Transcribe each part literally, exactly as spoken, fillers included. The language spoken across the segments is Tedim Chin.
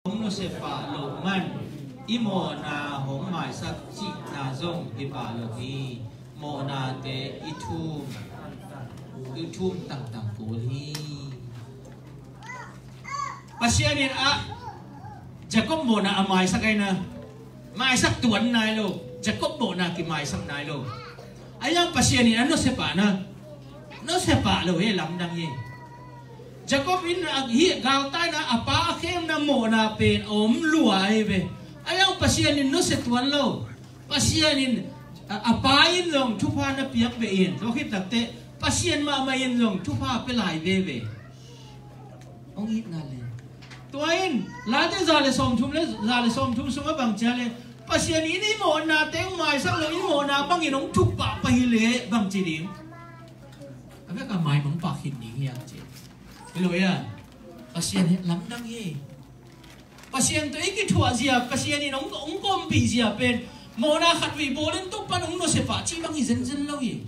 hong nusia pah loh man i mawhna hong maisak cihna zong hi pah lo hi. Mawhnate i thum, i thum tangtang kul hi. Pasian in a Jacob mawhna a maisak aina, maisak tuan nai lo. Jacob mawhna kimaisak nai lo. Ahi zong Pasian in a nusia pahna, nusia pah lo hi, lamdang hi. Jacob in a hih galtaina a pa a khemna mawhna pen a om lua ahi ve. Ahi zong Pasian in nusia tuan lo. Pasian in a, a pa in zong thupha na piak ve in, tua khit takteh Pasian mahmah in zong thupha pia lai veve. Hong itna le. Tua in Late za le sawmthum le, za le sawmthum sungah bang ci a le, Pasian in i mawhnate hong maisak lo, i mawhna bangin hong thuk pahpah hi leh bang ci ding? A vek a maimang pah khin ding hi hang ci. Hi lo ia. Pasian hi lamdang hi. Pasian tawh i kithuah zia, Pasian in hong, hong kawmpih zia pen mawhna khat vei bawl in Topa'n hong nusia pah cih bang hi zenzen lo hi.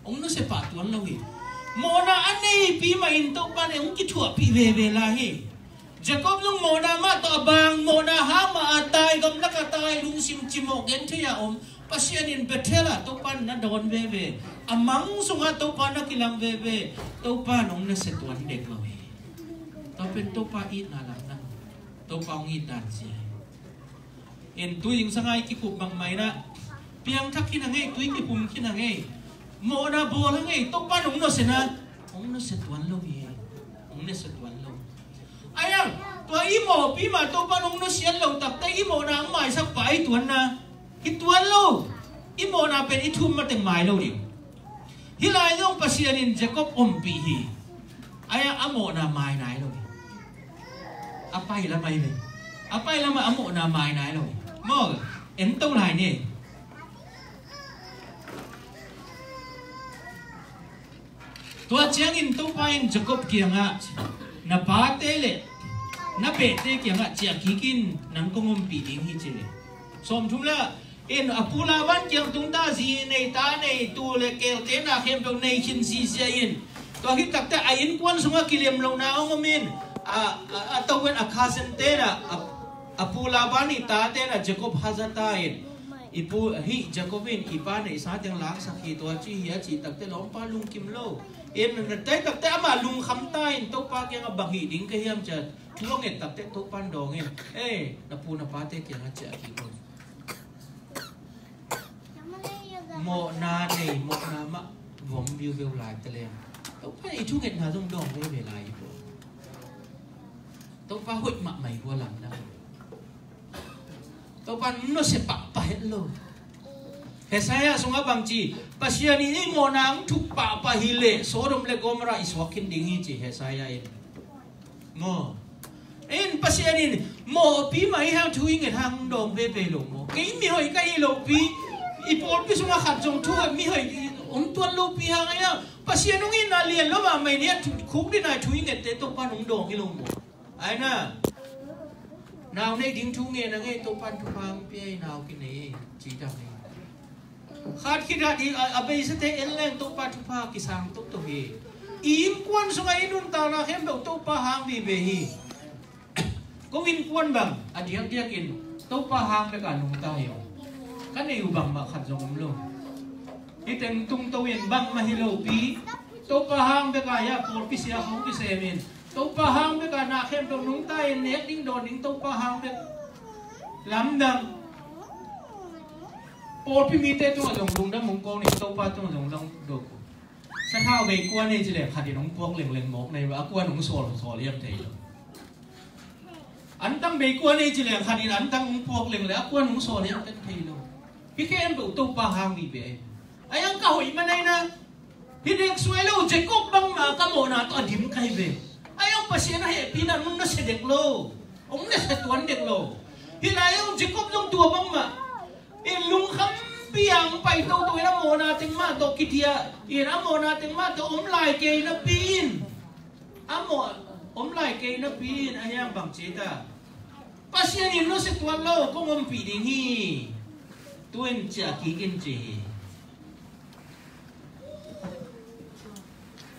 Hong nusia pah tuan lo hi. Mawhna a neipi mah in Topa'n hong kithuahpih veve lai hi. Jacob zong mawhna mah tawh a bang, mawhna hang mah a tai, gamlak a tai, lungsim cimawh genthei a om. Pasian in Bethel ah Topa'n na dawn veve. A mang sungah Topa na kilang veve. Topa'n hong nusia tuan dek lo hi. Tua pen Topa itna lamdang. Topa hong it dan sia hi. In tui zingsang a i kikup bangmah in ah, piangthak khin a ngei, tui kipum khin a ngei, mawhna bawl a ngei, Topa'n hong nusia na, hong nusia tuan lo hi. Hong nusia tuan lo. Ahi zong tua i mawhpi mah Topa'n hong nusia lo takteh i mawhna hong maisak pah hi tuan na, hi tuan lo. I mawhna pen i thum mateng mai lo ding. Hih lai zong Pasian in Jacob ompih hi. Ahi zong a mawhna mai nai lo hi. A pai lam ahi ve. A pai lam ah a mawhna mai nai lo hi. Maw, en to lai ni. Tua ciangin Topa in Jacob kiangah, na pate le na behte kiangah ciah kik in, nang kong ompih ding hi ci le. Sawmthum le in a pu Laban kiang tung ta, zi nei, ta nei, tuu le keelte na khempeuh nei khin sisia in. Tua khit takteh a innkuan sungah kilem lohna hong om in, a, a, a toven a cousin te na, a, a pu Laban i tate na Jacob haza ta in, i pu, hih Jacob in i pa neihsa teng laksak hi, tua ci hi a cih takteh lawmpa lungkim lo. In na tai takteh amah lungkham ta in, Topa kiangah bang hih ding ka hiam ci a thu a nget takteh Topa'n dawng in, ei, na pu na pate kiangah ciah kik un. Mawhna nei, mawhna mah vom viuveu lai ta leng, Topa i thungetna zong dawng veve lai hi pua. Topa hoih mahmah hi pua lamdang. Topa'n nusia pahpah het lo. Isaiah sungah bang ci, Pasian in i mawhna hong thuk pahpah hi leh Sodom le Gomorrah i suak khin ding hi ci Isaiah in. Maw. In Pasian in mawhpi mah i hang thu i nget hang dawng veve lo maw? Kei mihoih ka hi lopi, i pawlpi sungah khat zong thu a mihoih hong tuan lopi hang ahi a, Pasian hong itna lian lo mahmah in, hia khuk dina thu i ngette Topa'n hong dawng hi lo maw? Aina, nau nei ding thu ngen a ngei, Topa'n thupha hong pia hi, nau kinei hi, ci dang hi. Khat khit khat in a, a beisate en leng Topa thupha kisang toto hi. I innkuan sungah i nuntakna khempeuh Topa hang vive hi. Ko innkuan bang a diakdiakin Topa hang beka nungta hi ung. Ka nei uh bangmah khat zong om lo. Hih teng tungto in bangmah hi lopi, Topa hang beka hia pawlpi sia khawng kisem in, Topa hang beka na khempeuh nungta in nek ding dawn ding Topa hang bek. Lamdang. Pawlpi mite tungah zong lungdam hong kawng in, Topa tungah zong lungdam. Sathau bei kua nei ci leng khat in hong puak lengleng mawk nei va, a kuan hong sawl sawl hiam thei lo. Antang bei kua nei ci leng khat in antang hong puak lengleng a kuan hong sawl hiam thei lo. Hih khempeuh Topa hang vive. Ahi hang ka hoih man aina, hi dek suai lo, Jacob bangmah ka mawhna tawh a dim ka hi ve. Ahi hang Pasian a hehpihna hong nusia dek lo, hong nusia tuan dek lo. Hih lai hang Jacob zong tua bangmah in lungkhampi a hong pai toto in a mawhna teng mah tawh kidiah in, a mawhna teng mah tawh om lai kei napi in, a mawh om lai kei napi in, ahi hang bang ci ta, Pasian in nusia tuan lo, kong ompih ding hi. Tu-in ciah kik in ci hi.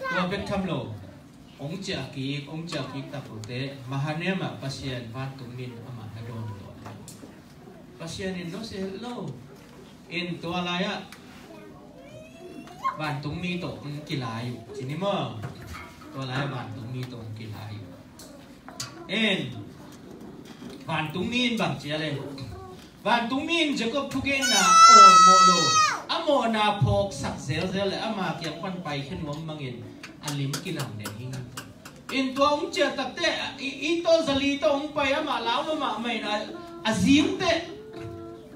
Tua bek tham lo. Hong ciah kik, hong ciah kik tak lote, Mahanaim ah Pasian vantungmi in amah na dawn tuah. Pasian in nusia het lo. In tua lai-ah vantungmi tawh hong kilai uh ci ni maw? Tua lai-ah vantungmi tawh hong kilai uh. In vantungmi in bang ci a le? Vantungmi in Jacob thugenna awlmawh lo, a mawhna phawksak zelzel le ama kiang pan paikhia nuam bangin a lim kilang den hi. In tua hong ciah takte, i, i tawh zali tawh hong pai amah lau lo mahmah in a, a zingte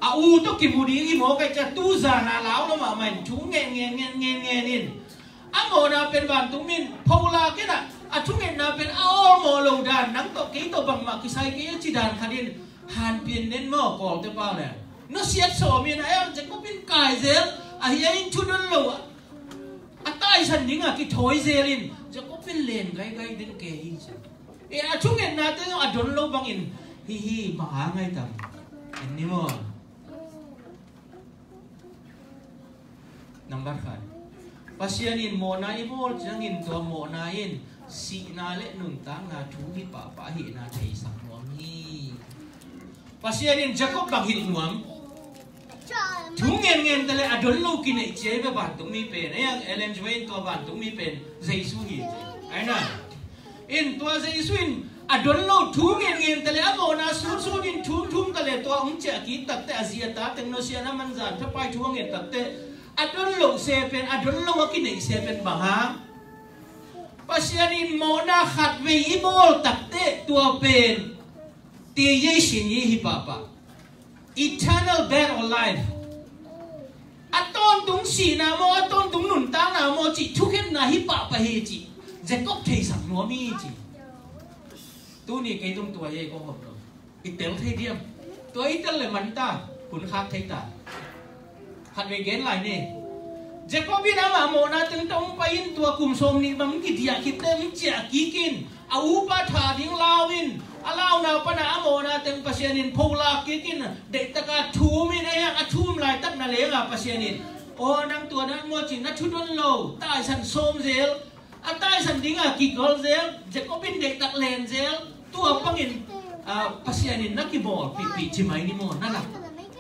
a u tawh kimu ding hi mawk ai cia, tuzan a lau lo mahmah in thu ngen ngen ngen ngen ngen in, a mawhna pen vantungmi in pholak in a, a thungetna pen a awlmawh lo dan, nang tawh kei tawh bangmah kisai kei a ci dan khat in hanpian nen maw, Kawlte pau le. Nusiat sawm in a, Jacob in kai zel, ahi a in thu don lo a, a taisan ding a kithawi zel in Jacob in len gaigai den ke hi ci. E, a thungetnate zong a don lo bangin hi hi, bang hang ai tam? En ni maw? Nambat khat, Pasian in mawhna i bawl ciangin tua mawhna in sihna le nuntakna thu hi pahpah ahihna theisak nuam hi. Pasian in Jacob bang hilh nuam? Thu ngen ngen te le a don lo kineih cia hi ve vantungmi pen. Ei ang Ellen G. White in tua vantungmi pen Jesu hi ci. Ai na. In tua Jesu in a don lo thu ngen ngen te le a mawhna sun sun in thum thum ta le tua hong ciah kik takte a zi a ta teng nusia na manzan thapai thu a ngen takte a don lo se pen, a don lo a kineih se pen bang hang? Pasian in mawhna khat vei i bawl takte tua pen te yei sin i hi pahpah. Eternal death or life. A tawntung sihna maw, a tawntung nuntakna maw cih thukhenna hi pahpah hi cih Jacob theisak nuam hi ci. Tuni kei tung tua hi ko hop lo. I tel thei diam? Tua i tel le man ta, hun khak thei ta. Khat vei gen lai ni. Jacob in amah mawhna teng tawh hong pai in tua kum sawm nih bang kidiah khit teh hong ciah kik in a upa tha ding lau in a launa pana a mawhna teng Pasian in pholak kik in deihtaka thum in a hiang a thum laitak na lenga Pasian in aw nang tua dan maw ci na thudon lo taisan sawm zel a taisan dinga kigol zel, Jacob in deihtak len zel, tua pangin, ah, Pasian in na kibawl pihpih ci mai ni maw, na lak.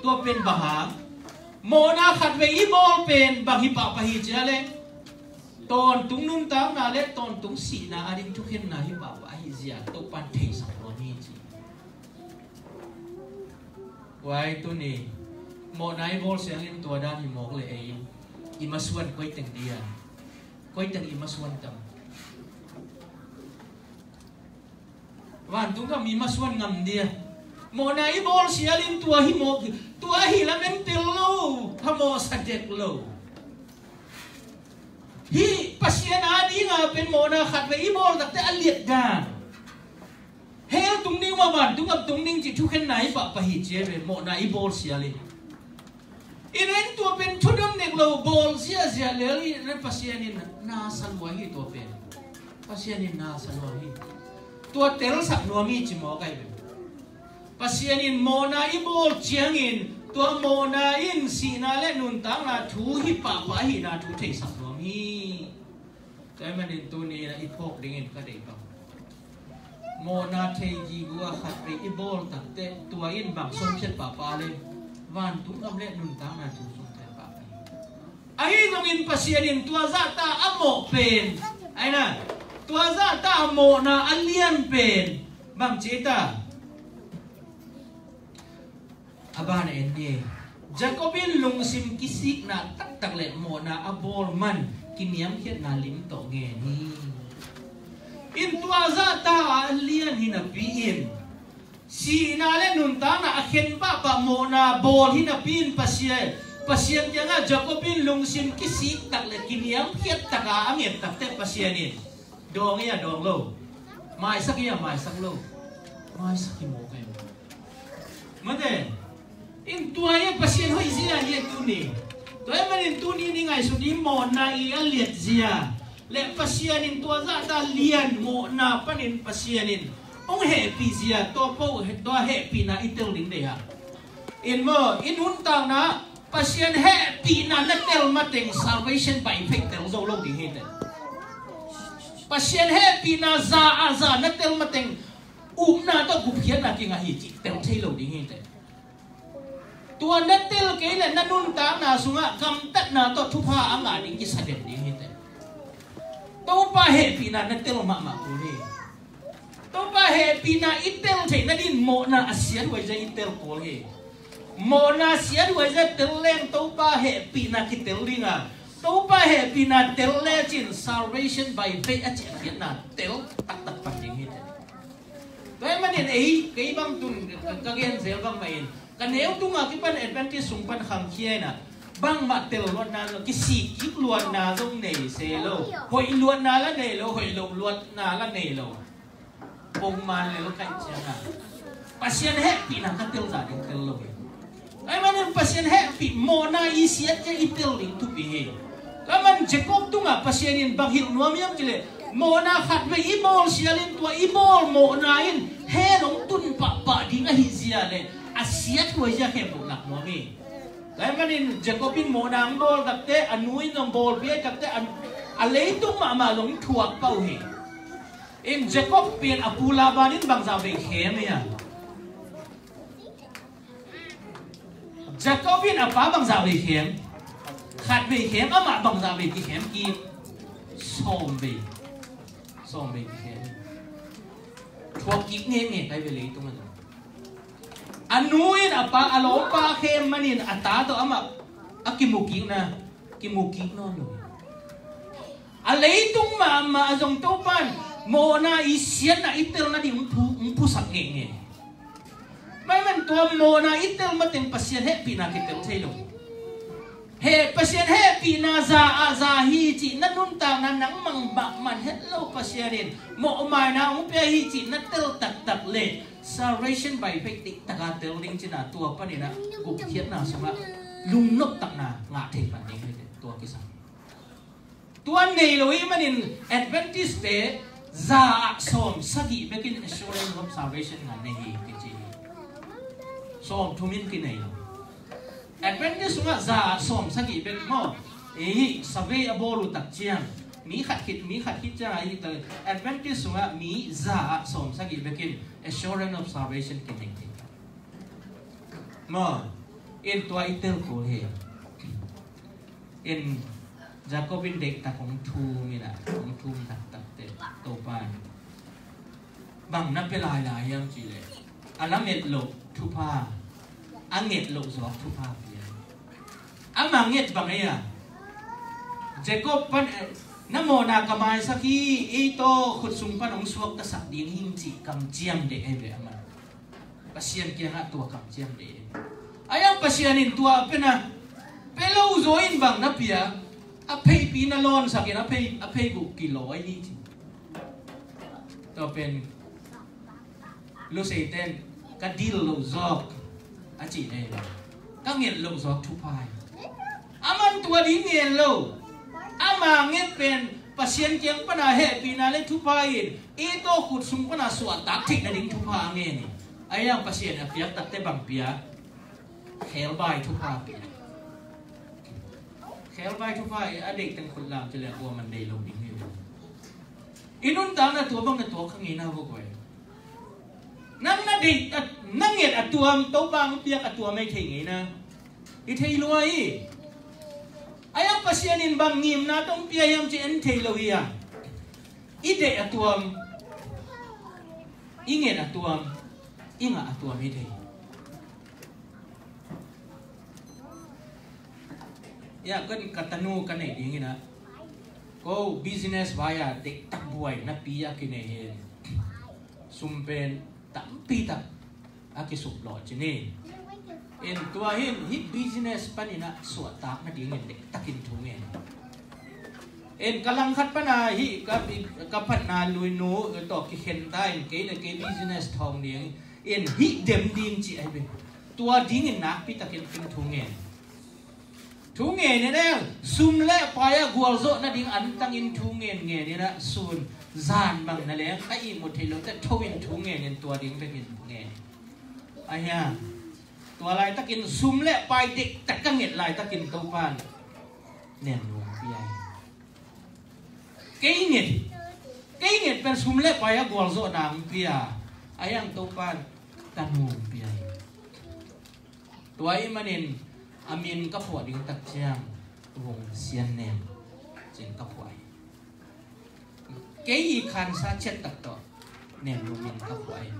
Tua pen bang hang? Mawhna khat vei i bawl pen bang hi pahpah hi cia le? Tawntung nuntakna le tawntung sihna a ding thukhenna hi pahpah ahi zia Topan theisak lo ni ci. Huai tuni mawhna i bawl siangin tua dan hi mawk le ei i masuan koi teng dia, koi teng i masuan tam? Vantung kam i masuan ngam dia. Mawhna i bawl sialin tua hi mawk hi, tua hi lamen tel lo, phamawh sa dek lo. Hih Pasian a dinga pen mawhna khat vei i bawl takte a liat dan. Hell tung ding mah vantung gam tung ding cih thukhenna i pahpah hi cia ve mawhna i bawl sialin. I ren tua pen thudon nek lo bawl ziazia lel i ren Pasian in na sa lua hi tua pen. Pasian in na sa lua hi. Tua telsak nuam hi ci mawk ai ve. Pasian in mawhna i bawl ciangin tua mawhna in sihna le nuntakna thu hi pahpah ahihna thu theisak nuam hi. Tua ahih manin tuni in a i phawk dingin ka deih bang mawhna thei gigua khat vei i bawl takte tua in bang sawmkhiat pahpah le vantung gam le nuntakna thu sawmkhiat pahpah hi. Ahi zongin Pasian in tua zahta a mawh pen ai na tua zahta a mawhna a lian pen bang ci ta? A ban en ni. Jacob in lungsim kisikna taktak le mawhna a bawl man kiniamkhiatna lim tawh ngen hi. In tua zahta a lian hi napi in sihna le nuntakna a khen pahpah mawhna bawl hi napi in Pasian, Pasian kiangah Jacob in lungsim kisik tak le kiniamkhiat taka a ngen takte Pasian in dawng hi a dawng lo, maisak hi a maisak lo, maisak hi mawk ai maw? Mate, in tua hi Pasian hoih zia hi a tuni. Tua hi manin tuni ni ngaihsut hi mawhna i a liat zia le Pasian in tua zahta lian mawhna panin Pasian in hong hehpih zia tua po tua hehpihna i tel ding deih a. In maw, i nuntakna Pasian hehpihna na tel mateng salvation bai phei tel zo lo ding hi te. Pasian hehpihna za ah za na tel mateng upna tawh gupkhiatna kingah hi cih tel thei lo ding hi teh. Tua na tel kei le na nuntakna sungah gamtatna tawh thupha a ngah ding kisa den ding hi teh. Topa hehpihna na tel mahmah kul hi. Topa hehpihna i tel theih nadin mawhna a siathuai zia i tel kul hi. Mawhna siathuai zia tel leng Topa hehpihna kitel dinga, Topa hehpihna tel lecin salvation by faith a cih a khiatna tel taktak pan ding hi teh. Tua ahih manin ei, kei bang tun ka gen zel bang mah in, ka neu tungah kipan Adventist sung pan khangkhia inah, bangmah tel luatna zong, kisik kik luatna zong nei se lo, hoih luatna la nei lo, hoih lo luatna la nei lo. Pongman lel kaih ciangah Pasian hehpihna ka tel zah ding tel lo hi. Ahih manin Pasian hehpih mawhna i siat ciang i tel ding thupi hi. Tua man Jacob tungah Pasian in bang hilh nuam hiam cileh, mawhna khat vei i bawl sialin tua i bawl mawhna in hell hong tun pahpah ding ahi zia le a siathuai zia khempeuh lak nuam hi. Tua ahih manin Jacob in mawhna hong bawl takte, a nu in hong bawlpih takte, a, a leitung mahmah zong thuak pah uh hi. In Jacob pen a pu Laban in bangzah vei khem hi a? Jacob in a pa bangzah vei khem? Khat vei khem, amah bangzah vei kikhem kik? Sawm vei. Sawm vei kikhem. Thuak kik ngeingei kai ve leitung a. A nu in a pa, a lawmpa khem manin a ta tawh amah a kimu kikna, kimu kik nawn lo. A leitung mahmah a zong Topan mawhna i siatna i telna ding hong phu, hong phusak ngeingei. Maiman tua mawhna i tel mateng Pasian hehpihna kitel thei lo. He, Pasian hehpihna za ah za hi cih na nuntakna nangmah bangmah het lo Pasian in mawhmaina hong pia hi cih na tel taktak le salvation by faith diktaka tel ding cina tua paninah gupkhiatna sungah lungnoptakna ngah thei pan ding hi tua kisam. Tua nei lo i manin Adventist te za ah sawm sagih bekin assurance of salvation ngah nei hi kici hi. Sawm thumin kinei lo. Adventist sungah za ah sawm sagih bek maw? Ei hi survey a bawl uh tak ciang mi khat khit, mi khat khit ciang a hi ta. Adventist sungah mi za ah sawm sagih bekin assurance of salvation kinei hi. Maw? In tua i tel kul hi. In Jacob in deihtak hong thum inah, hong thum taktak teh Topa in bang na pia lailai hiam cihleh, a lamet loh thupha, a nget loh zawk thupha pia. Ama nget bang ei a? Jacob pan, eh, na mawhna ka maisak hi, ei tawh khut sung pan hong suaktasak ding hing cih kamciam deh ei ve amah. Pasian kiangah tua kamciam deh. Ayang Pasian in tua a pia na, pia lo zaw in bang na pia, a pheipi na lawnsak in a phei, a pheibuh kilawi hi ci. Tua pen Lusei ten ka dil lo zawk a ci nei lo. Ka nget lo zawk thupha hi. Aman tua ding ngen lo. Ama nget pen Pasian kiang pana hehpihna le thupha in i tawh khut sung pana suahtak theihna ding thupha a ngen hi. Ayang Pasian a piak takte bang pia? Khelbai thupha pia. Khelbai thupha i a deih teng khut lam ci le kua man dei lo ding hi. I nuntakna tua bang na tuak kha ngeina vok vai. Nang na deih, na nget a tuam, Topa hong piak a tuam ei thei ngeina. I thei lua hi. Ayang Pasian in bang ngimna tawh hong pia hiam ci en thei lo hi a. I deih a tuam, i nget a tuam, i ngah a tuam hi thei. Ya, kan ka tanu ka neih ding inah, ko business vai a deihtak buai napi a kinei hi. Sum pen tampi tak a kisup lawh ci ni. In tua hin hih business paninah suahtak nadingin deihtakin thu ngen. In ka langkhat pana hih ka, ka phatna luinu tawh kikhen ta in kei le kei business thawng ding in hih dem ding ci ahi ve. Tua dingin nakpi takin kin thu ngen. Thu ngen in el, sum le pai a gualzawh nading antangin thu ngen ngen inah sun zan bang na leng a ihmut theih lote tho in thu ngen in tua ding bekin ngen. Ahi a, tua laitakin sum le pai deihtak ka nget laitakin Topan nen nuam piai. Kei nget hi. Kei nget pen sum le pai a gualzawhna hong pia, a hiang Topa in tanu hong pia hi. Tua ahih manin a min ka phuah ding tak ciang Vung Sian Nem ci-in ka phuah hi. Kei i khansa ciat tak tawh Nem Lum in ka phuah hi.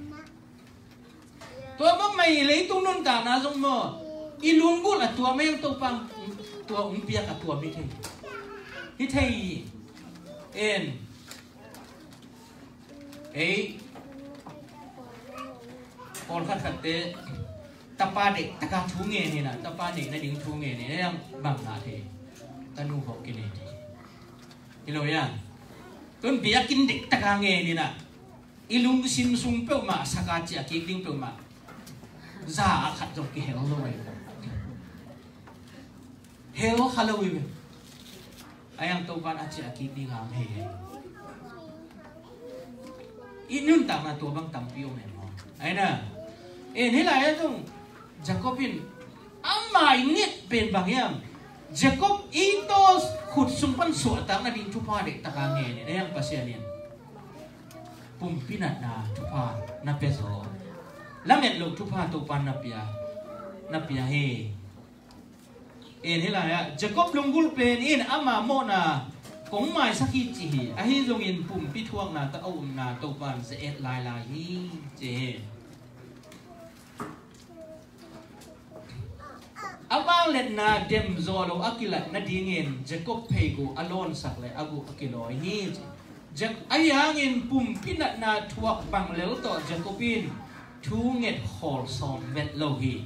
Tua bangmah i leitung nuntakna zong maw, i lunggulh a tuam a hiang Topa in tua hong piak a tuam hi thei. Hi thei hi. En. Ei, pawlkhat khatte tapa deih taka thu ngen hi na, tapa neih nading thu ngen hi na, a hiang bang ngah thei? Tanu khawng kinei thei. Hi lo hiam? Tun biakinn deih taka ngen hi na, i lungsim sung peuhmah saka ciah kik ding peuhmah za a khat zong kihel lo hi. Hel kha lo hi ve. A hiang Topa in a ciah kik ding hang hei hei. I nuntakna tua bang tampi om em maw? Ai na. En, hih lai-ah zong Jacob in ama i nget pen bang hiam? Jacob i taw khut sung pan suahtak nading thupha deih taka ngen in, a hiang Pasian in pumpi natna thupha na pia zaw, lamet loh thupha Topa in na pia, na pia hi. En, hih lai-ah Jacob lunggulh pen in ama mawhna kong maisak hi ci hi. Ahi zongin pumpi thuakna tawh a upna Topa in ze-et lailai hi ci hi. A vangliatna dem zawh lo a kilat nadingin Jacob pheigu a lawnsak le a guh a kilawi hi ci. Jak-, ahi hangin pumpi natna thuak bang lel tawh Jacob in thu nget khawl sawm vet lo hi.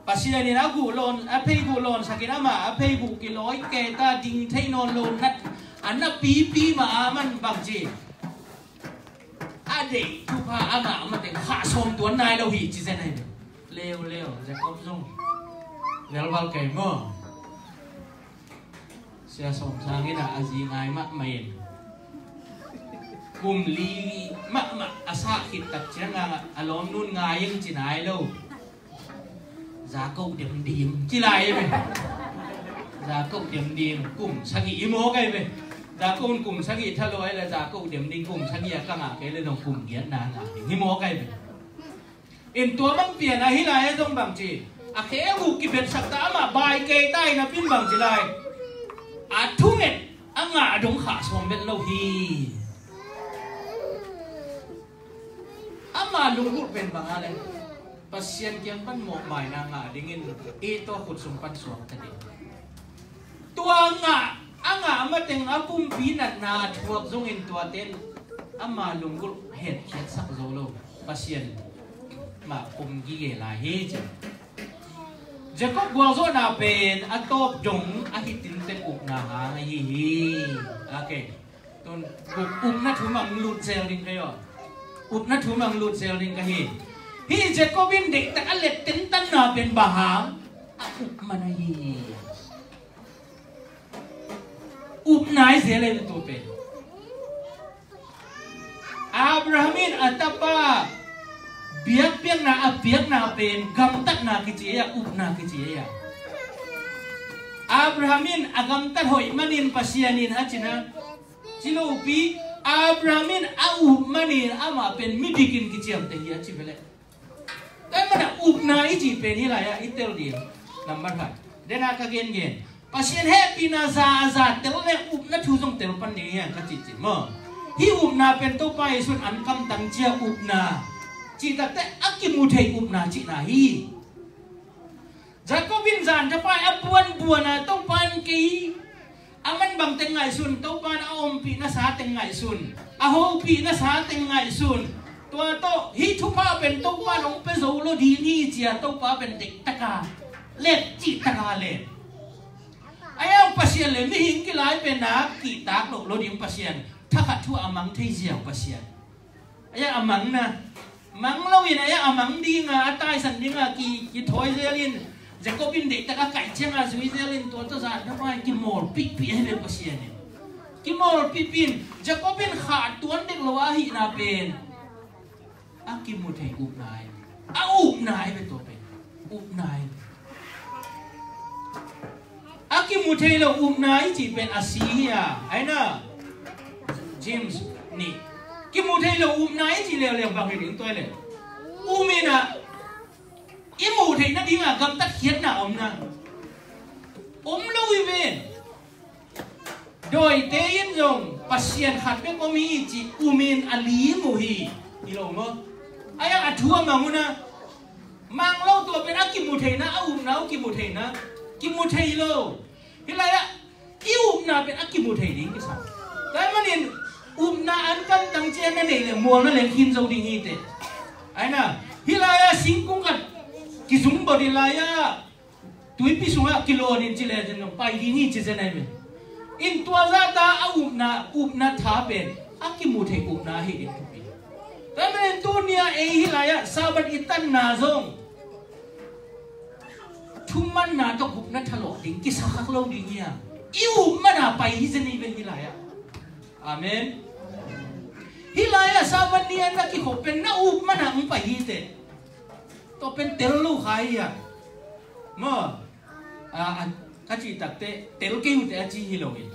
Pasian in a guh lawn, a pheigu lawnsak in amah a pheigu kilawi kei ta, ding thei nawn lo nat, a na pipi mah a man bang ci. A deih thupha amah a mateng khah sawm tuan nai lo hi ci zen ahi. Leuleu, Jacob zong velval kei maw? Sia Sawm Sang in a, a zi ngai mahmah in, kum li mahmah a sah khit tak ciangin a lawmnu'n ngai ing ci nai lo. Za ko dem ding ci lai ve. Za ko dem ding, kum sagih i mawk ai ve. Za ko in kum sagih tha lo ai le, za ko dem ding kum sagih a ka ngah kei le zong kum giatna ngah ding hi mawk ai ve. In tua bang pian a hih lai-ah zong bang ci, a khe uh kibetsak ta, amah bai kei ta in a pin bang ci lai. A thunget a ngah dong khah sawm bet lo hi. Ama lunggulh pen bang a le, Pasian kiang pan mawhmaina ngah dingin i taw khut sung pan suak ta ding. Tua ngah, a ngah mateng a pumpi natna a thuak zongin tuate in ama lunggulh hetkhiatsak zo lo. Pasian mah pum gige lai hi ci. Jacob gualzawhna pen a tawp dong a hi tintek upna hang ahi hi. Okay. Tun, up, upna thu mah lut zel ding ka hi aw. Upna thu mah lut zel ding ka hi. Hih Jacob in deihtak a let tentanna pen bang hang? A up man ahi hi. Upna hi zel ei tu pen. Abraham in a tapa biakpiakna a piakna pen gamtatna kici ei a, upna kici ei a. Abraham in a gamtat hoih manin Pasian in a cina ci lopi, Abraham in a up manin amah pen midik in kiciamteh hi a ci ve leh. Tua ahih manin upna i cih pen hih lai-ah i tel ding. Nambat khat. Dena ka gengen, Pasian hehpihna za a za tel leh upna thu zong tel pan ding hi hang ka cih cih maw? Hih upna pen Topa Jesuh in an kamtang cia upna cih takteh a kimu thei upna cihna hi. Jacob in zan thapai a buanbuan a Topa in kei a man bang teng ngaihsun, Topa in a ompih nasa teng ngaihsun, a hopih nasa teng ngaihsun. Tua tawh hih thupha pen Topa in hong pia zo lo ding hi cia Topa pen deih taka let, cih taka let. A hiang Pasian le mihing kilai pen a kihtak loh lo ding Pasian. Thakhat thu a mang thei ziau Pasian. A hiang a mang na. Mang lo in a hiang a mang dinga, a taisan dinga ki, kithawi zel in, Jacob in deihtak a kaih cianga zui zel in, tua tawh zan thapai kimawlpihpih ahi ve Pasian in. Kimawlpihpih in, Jacob in khah tuan dek lo ahihna pen a kimu thei upna hi. A upna hi ve tua pen. Upna hi. A kimu thei lo upna i cih pen a si hi a. Ai na. James nih, kimu thei lo upna i cih leuleu bang hi ding tua hi le. Um in ah i muh theih nadingah gamtat khiatna omna om lo hi ve. Dawite in zong Pasian khat bek om hi cih um in a lim uh hi. Hi lo maw? Ai a thu a mang uh na. Mang lo tua pen a kimu theihna, a upna uh kimu theihna. Kimu thei lo. Hi lai ah i upna pen a kimu thei ding kisa. Tua manin upna an kan tang ciang na neih le mual na leng khin zo ding hi teh. Ai na, hi lai ah singkung khat kizung bawt hi lai ah tuipi sungah kilawnin ci le zin zong pai ding hi ci zen ai ve. In tua zata a upna, upna tha pen a kimu thei upna hi ding thupi. Tua manin tuni ah ei hi lai ah Sabbath i tanna zong thumanna tawh gupna thalawh ding kisa khak lo ding hi a, i up mana pai hi zen hi ve hi lai ah. Amen. Hi lai ah Sabbath ni a na kikhop pen na up mana hong pai hi teh. Tua pen tel lo kha hi a. Maw? A, a, ka cih takte tel kei uh teh a ci hi lo hi.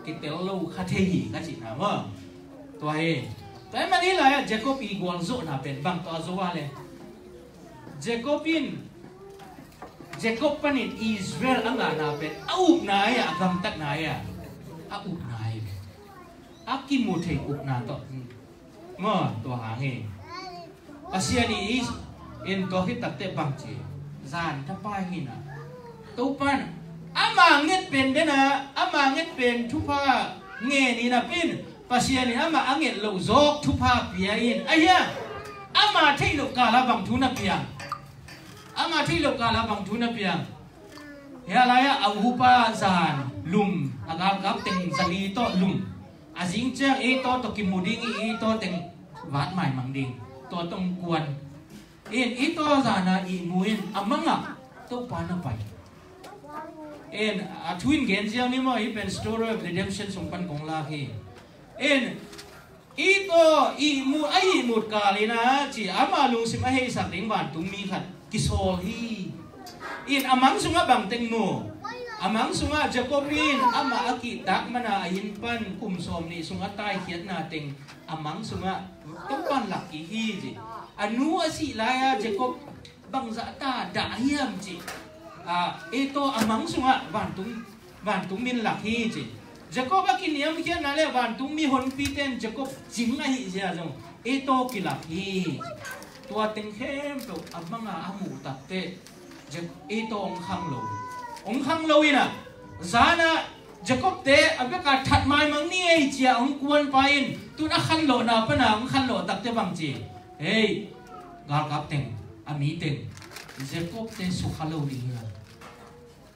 Kitel lo kha thei hi ka cihna maw? Tua hi. Tua hi man hi lai ah Jacob i gualzawhna pen bang tawh a zo a le. Jacob in, Jacob panin Israel a ngahna pen a upna hi a, a gamtatna hi a, a upna hi. A kimu thei upna tawh. Maw, tua hang hi. Pasian i, i in tua khit takte bang ci. Zan thapai hi na. Topan ama nget pen dena, ama nget pen thupha ngen hi na pin. Pasian in ama a nget loh zawk thupha pia in. A hia? Ama theih loh kala bang thu na piang. Ama theih loh kala bang thu na piang. Hia lai ah a upa zan lum, a galkap teng zali tawh lum. A zing ciang ei tawh tawh kimu ding i, ei tawh teng vat maimang ding. Tua tawh kuan. In ei tawh zana i mu in a mangah Topa na pai. In a thu in gen ziau ni maw, i pen story of redemption sung pan kong lak hi. In i tawh i mu, a i mut kal in a ci, ama lungsim a heisak ding vantungmi khat kisawl hi. In a mang sungah bang teng mu? A mang sungah Jacob in ama a kihtak mana a inn pan kum sawm nih sungah taikhiatna teng a mang sungah Topan lak kik hi ci. A nu a sih lai-a Jacob bangzah ta dah hiam ci. A, Esau a mang sungah vantung, vantung min lak hi ci. Jacob a kiniamkhiatna le vantungmi honpite in Jacob cing ahih zia zong Esau kilak hi. Tua teng khempeuh a manga a muh takteh Esau hong khang lo. Hong khang lo in a, zan a Jacob te a beka that maimang ni ei cia hong kuanpa in, tun a khanlawhna pana hong khanlawh takteh bang ci. Hei, galkap teng, a mi teng, Jacob te sukha lo ding hi a,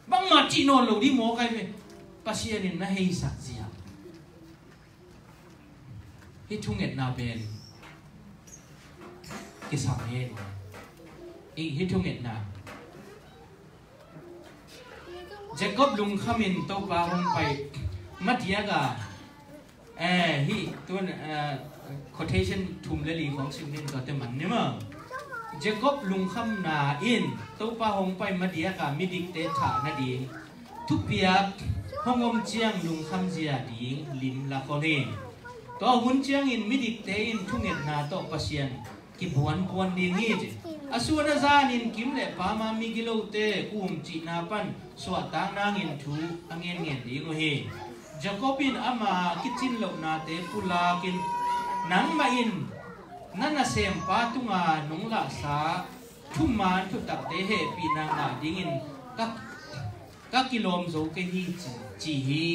bangmah cih nawn lo ding maw kai ve. Pasian in na heisak zia. Hih thungetna pen kisam hi. Hih, hih thungetna Jacob lungkham in Topa hong pai madiak a, eh, hih tun, eh, quotation thum le li khawng sim ning tuate man ni maw. Jacob lungkhamna in Topa hong pai madiak a midikte thah nading thupiak hong om ciang lungkham zia ding lim la khol hi. Tua hun ciangin midikte in thungetna tawh Pasian kibuanbuan ding hi ci. A suan a zanin kim le pama migilote um cihna pan suahtak nangin thu a ngenngen ding uh hi. Jacob in ama kicin lohnate pulakin, nangmah in na nasempa tunga nong lahsa thuman thutakte hehpihna ngah dingin ka, ka kilawm zo kei hi ci, ci hi.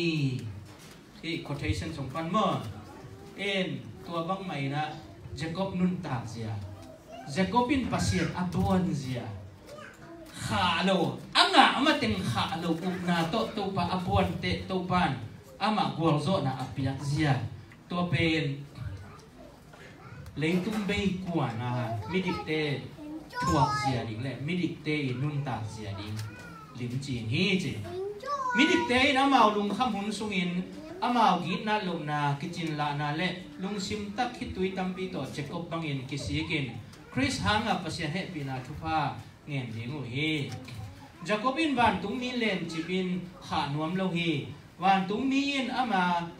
Hih quotation sung pan maw. En, tua bangmah in ah Jacob nuntak zia, Jacob in Pasian a buan zia, khah lo, a ngah mateng khah lo upna tawh Topa a buanteh Topa in amah gualzawhna a piak zia. Tua pen leitung bei kuana midikte thuak zia ding le midikte i nuntak zia ding limcing hi ci. Midikte in amau lungkham hun sungin amau gitna lohna kicinlahna le lungsim tak khitui tampi tawh Jacob bangin kisikin Khrist hanga Pasian hehpihna thupha ngen ding uh hi. Jacob in vantungmi lencip in khah nuam lo hi. Vantungmi in ama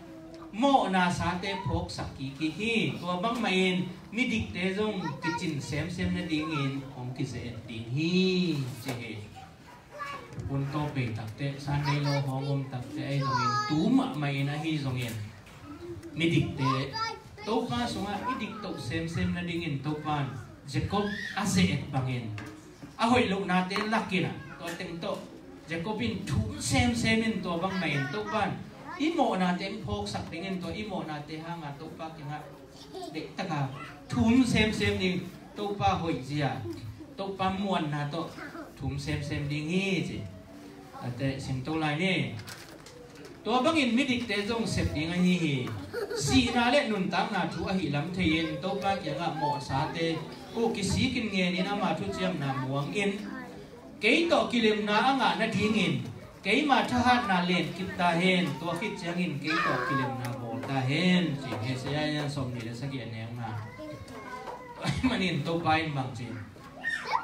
mawhna sate phawksak kik hi. Tua bangmahin midikte zong kicin semsem nadingin hong kize-et ding hi, ci hi. Hun tawh pei takteh, Sunday law hong om takteh ahi zongin, tu mahmahin ahi zongin, midikte Topa sungah i diktoh semsem nadingin Topa in Jacob a ze-et bangin a hoih lohnate lakin ah, tua teng tawh Jacob in thum semsem in, tua bangmahin Topa in i mawhnate hong phawksak dingin, tua i mawhnate hanga Topa kiangah deihtaka thum semsem ding, Topa hoihzia, Topa muanna tawh thum semsem ding hi, ci. Ate singto lai ni. Tua bangin midikte zong sep ding ahi hi. Sihna le nuntakna thu ahi lam thei-in Topa kiangah mawhsate uh kisikin ngenin ama thuciamna muangin, kei tawh kilemna a ngah nadingin keima thahatna lenkip ta hen. Tua khit ciangin kei tawh kilemna bawl ta hen, ci. Isaiah lian sawmnih le sagih, a neu nga. Tua ahih manin Topa in bang ci?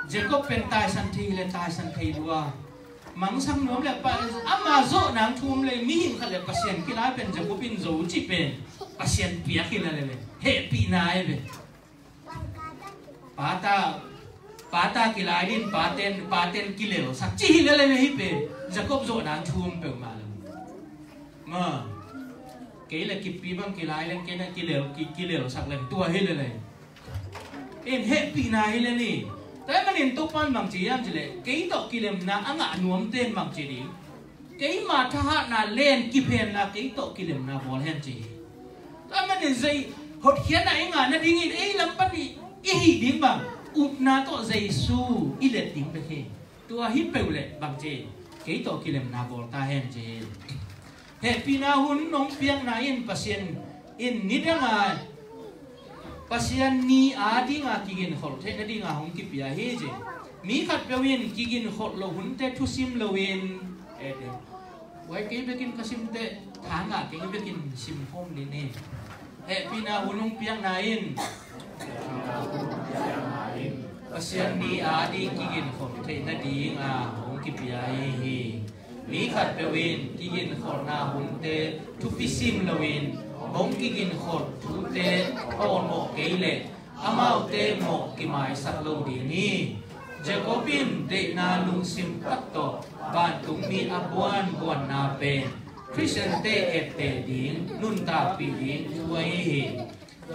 Jacob pen taisan thei le taisan thei lua, mangsak nuam le pa, ama zawh nang thu om le, mihing khat le Pasian kilai pen Jacob in zo cih pen Pasian piak hi lel e ve. Hehpihna e ve. Pata, pata kilai din, paten, paten kilelsak ci hi lel e ve. Hih pen Jacob zawh nang thu om peuhmah lo. Ma, kei le kippi bang kilai leng, kei na kilel, ki, kilelsak leng tua hi lel e. In hehpihna hi lel hi. Tua ahih manin Topa in bang ci hiam cih leh, kei tawh kilemna a ngah nuamte in bang ci ding? Keima thahatna lenkip hen la, kei tawh kilemna bawl hen, ci hi. Tua ahih manin zei hotkhiatna i ngah nadingin ei lam pan i, i hih ding bang, upna tawh Jesu i let ding bek hi. Tua hi peuh leh bang ci? Kei tawh kilemna bawl ta hen, ci hi. Hehpihna hun nong piakna in Pasian in nidanga, Pasian ni a dinga kiginkholh theih nadinga hong kipia hi, ci. Mi khatpeuh in kiginkholh loh hunte thusim loin, eh, eh, wai kei bekin ka simte, thangah kei bekin simkhawm ding hi. Hehpihna hun hong piakna in Pasian ni a ding kiginkholh theih nadinga hong kipia hi. Mi khatpeuh in kiginkholhna hunte thupi sim loin hong kiginkholh thute awlmawh kei leh amaute mawh kimaisak lo ding hi. Jacob in deihna lungsim tak tawh vantungmi a buanbuanna pen Khristiante etteh ding, nuntakpih ding thu ahi hi.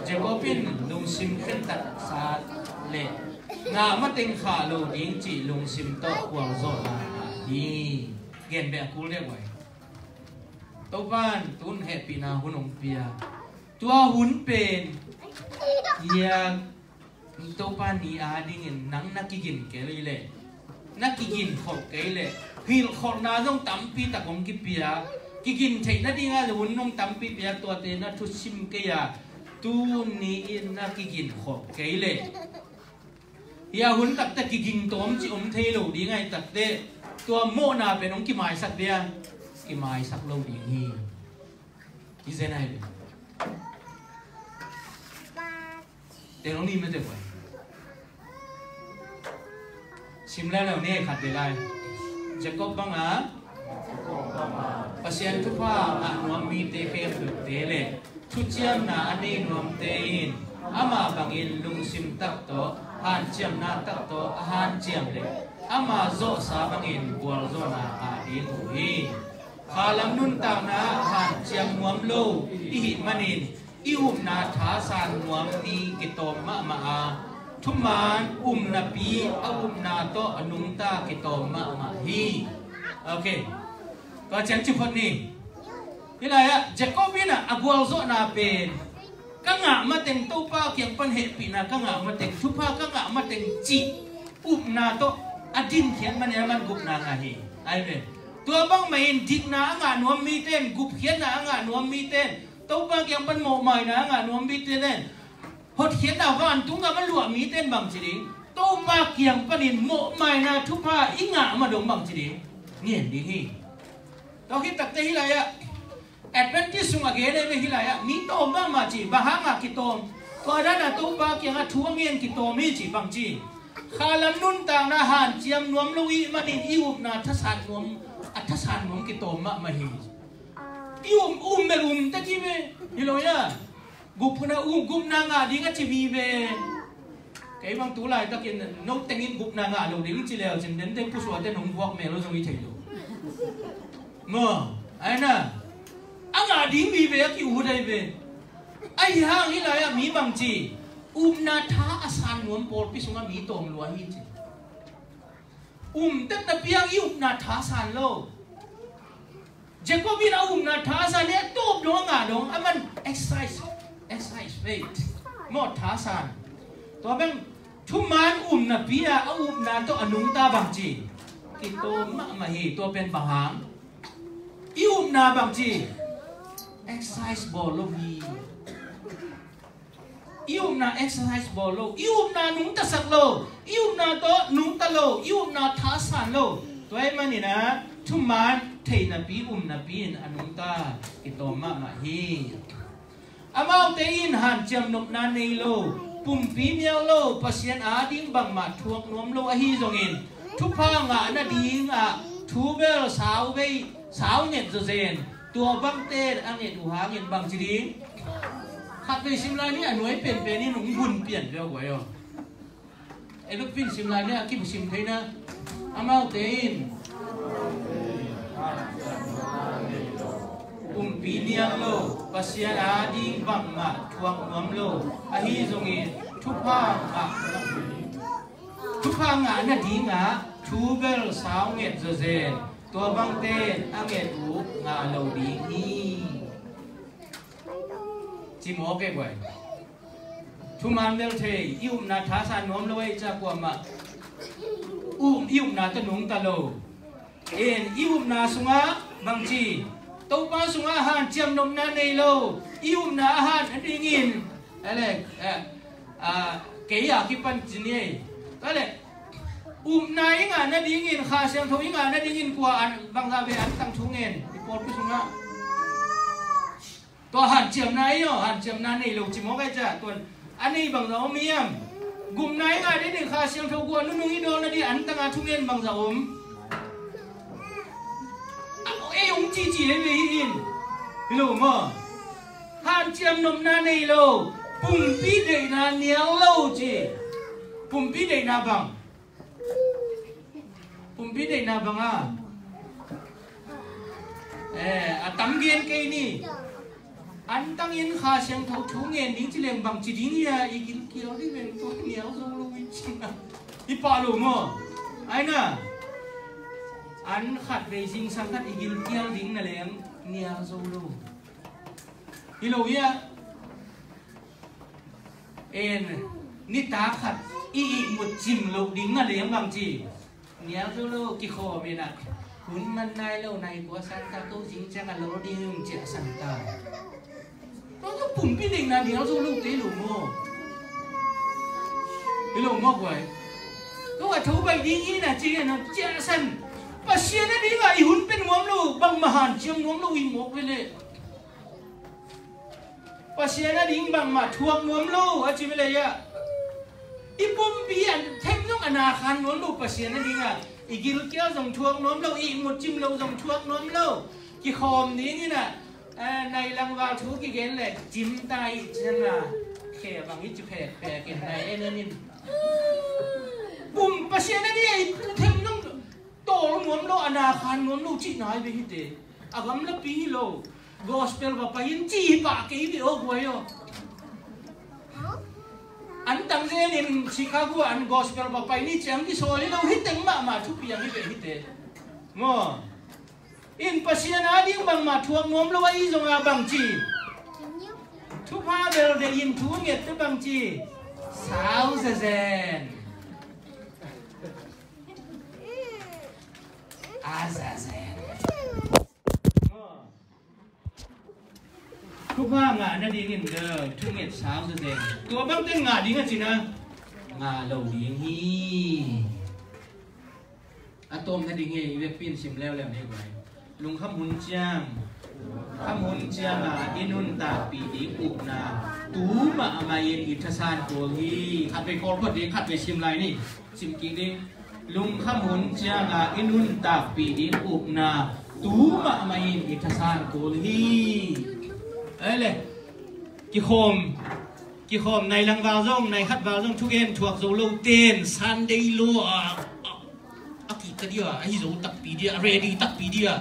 Jacob in lungsim khentat sa le ngah mateng khah lo ding cih lungsim tawh gualzawhna ngah hi. Gen beh a kul deuh vai. Topa in tun hehpihna hun hong pia. Tua hun pen hia, Topa ni a dingin nang na kigin kei leh, na kiginkholh kei leh, hilhkholhna zong tampi tak hong kipia, kigin theih nadinga hun zong tampi piak, tuate na thusim kei a, tuni in na kiginkholh kei leh, hia hun takte kiging tawm ci om thei lo ding ahi takte, tua mawhna pen hong kimaisak dia, kimaisak lo ding hi. I zen ahi ve. Te nong ni mete vai. Sim lai lo ne khat de lai. Jacob banga Pasian thupha ngah nuam mite khempeuhte le thuciamna a nei nuamte in ama bangin lungsim tak tawh, hanciamna tak tawh a hanciam le ama zawhsa bangin gualzawhna ngah ding uh hi. Khalam nuntakna ah hanciam nuam lo i hih manin i upna thasan nuam ni kitawm mahmah a, thuman um napi a upna tawh a nungta kitawm mahmah hi. Ok. Tua ciang ci phot ni. Hih lai-ah Jacob in ah a gualzawhna pen ka ngah mateng, Topa kiang pan hehpihna ka ngah mateng, thupha ka ngah mateng cih upna tawh a dinkhiat manin a man gupna ngah hi. Ahi ve. Tua bangmah in dikna a ngah nuam mite in, gupkhiatna a ngah nuam mite in, Topa kiang pan mawhmaina a ngah nuam mite in, hotkhiatna vantung gam a luah mite in bang ci ding? Topa kiang panin mawhmaina thupha i ngah mah dong bang ci ding? Ngen ding hi. Tua khit takte hih lai-ah Adventist sung a gen ahi ve, hih lai-ah mi tawm mahmah ci, bang hanga kitawm? Tua dana Topa kiangah thu a ngen kitawm hi ci, bang ci? Khalam nuntakna hanciam nuam lo i hih manin i upna thasan nuam, a thasan nuam kitawm mahmah hi. I um, um bel um ta ki ve. Hi lo ya. Gupna, um, gupna ngah ding a ci vive. Kei bang tu laitakin no tengin gupna ngah lo ding ci leu cin, den te pusuate nong vuak mel lo zong i thei lo. Maw, ai na. A ngah ding vive a ki-ut ai ve. Ahi hang hi lai-ah mi bangci, upna tha a san nuam pawlpi sungah mi tawm lua hi ci. Um tetna piang i upna tha san lo. Jacob in a upna tha san hi a, tawp dong a ngah dong a man exercise, exercise faith. Maw tha san. Tua bang thuman upna pi a, a upna tawh a nungta bangci. Kitawm mahmah hi, tua pen bang hang. I upna bangci. Exercise bawl lo hi. I upna exercise bawl lo, i upna nungtasak lo, i upna tawh nungta lo, i upna thasan lo. Tua ahih manin a thuman theihnapi, upnapi in a nungta kitawm mahmah hi. Amaute in hanciam nopna nei lo, pumpi nial lo, Pasian ading bangmah thuak nuam lo ahi zongin thupha ngah nadingah thu bel sau vei, sau nget zawzen. Tua bangte a nget uh hangin bangci ding? Khatvei sim lai ni, a nuai penpen in hong hun pian veu guai aw. Ei lupin sim lai ni, a kibu sim thei na. Amaute in pumpi nial lo, Pasian ading bangmah thuak nuam lo ahi zongin thupha ngah, thupha ngah nadingah thu bel sau nget zawzen. Tua bangte a nget uh ngah lo ding hi. Ci mawk e guai. Thuman bel thei, i upna thasan nuam lo ei ca kuamah. Um, i upna tawh nungta lo. En, i upna sungah bangci, Topa sungah hanciam nopna nei lo. I upna a han a dingin, ele, eh, ah, kei a kipan ci ni ei. Ele, upna i ngah nadingin, Kha Siangtho i ngah nadingin kua an, bangza ve an tang thu ngen i pawlpi sungah. Tua hanciamna ei aw, hanciamna nei lo ci mawk ei ca, tuan a nei bangza om hiam? Gupna i ngah nadingin Kha Siangtho kua nunung i dawn nading an tanga thu ngen bangza om. A, ei hong cici ei ve hi in. Hi lo maw? Hanciam nopna nei lo, pumpi deihna nial lo ci. Pumpi deihna bang? Pumpi deihna bang a? Eh, a tam gen kei ni. An tangin Kha Siangtho thu ngen ding ci leng bangci ding hia, i gilkial ding leng tua nial zo lo i cina. I pah lo maw? Ai na. An khatvei zingsang khat i gilkial ding na leng nial zo lo. Hi lo hia? En, nitak khat i ihmut cim loh ding na leng bangci? Nial zo lo, kikhawm in a. Hun man nai lo, nai kua santa ko zing ciang a lo ding ciah santa. Tua pumpi deihna nial zo lo kei lo maw? Hi lo maw guai? Ko a tho bai ding hi na ci na ciah san. Pasian a dingah i hun pe nuam lo, bangmah hanciam nuam lo i mawk ve leh. Pasian a ding bangmah thuak nuam lo a ci ve leh ia. I pumpi a them zong a na khan nuam lo Pasian a dingah. I gilkial zong thuak nuam lo, i ihmut cim lo zong thuak nuam lo. Kikhawm ding in a, eh, nai langval thu kigen leh cim ta i ciang a. Khe bang i ci phekphek in nai en en in. Pum Pasian a dingah i them zong tawl nuam lo, a na khan nuam lo cihna hi ve hi te. A gamlapi hi lo. Gospel va pai in ci hi pah kei ve aw guai aw. An tang zen in Chicago an gospel va pai ni ciang kisawl hi lo, hi teng mahmah thupiang hi ve hi te. Maw? In Pasian a ding bangmah thuak nuam lo ahi zongah bangci? Thupha bel deih in thu nget te bangci? Sau zezen. A zezen. Thupha ngah nadingin bel thu nget sau zezen. Tua bangte ngah ding a cina ngah lo ding hi. A tawm nading hi, i vekpi in sim leuleu ni guai. Lungkham hun ciang, kham hun cianga i nuntakpih ding upna tu mahmah in i thasan kul hi. Khatvei kawl phot ding, khatvei sim lai ni. Sim kik ding. Lungkham hun cianga i nuntakpih ding upna Tu mahmah in i thasan kul hi. Ei le, kikhawm, kikhawm nai lang val zong, nai khat val zong thugen thuak zo lo ten Sunday law a, a, a kik ka dia, a hi zo takpi dia, a ready takpi dia.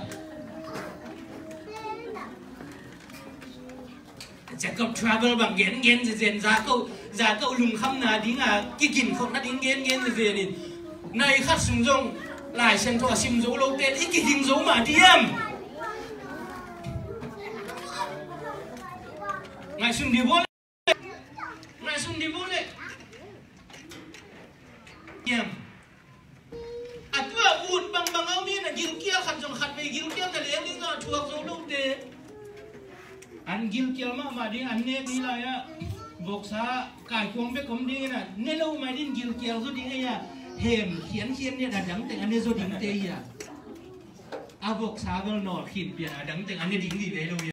Jacob Trouble bang gen gen zezen, Jacob, Jacob lungkhamna ding a kigin khawkna ding gen gen zezen in. Nai khat sung zong Lai Siangtho a sim zo lo ten i kiging zo mah diam? Ngaihsun di bawl le. Ngaihsun di bawl le. Diam. A tua ut bangbang a om in a gilkial khat zong khat vei gilkial na leng ding a thuak zo lote. An gilkial mahmah ding, an nek ni lai-ah voksa kaikuang bek om ding in a ne lo mai ding gilkial zo ding ei a, hem khiankhian nen a dangteng a ne zo dingte ei a. A voksa bel nawl khin pian a dangteng a ne ding vive lo hi.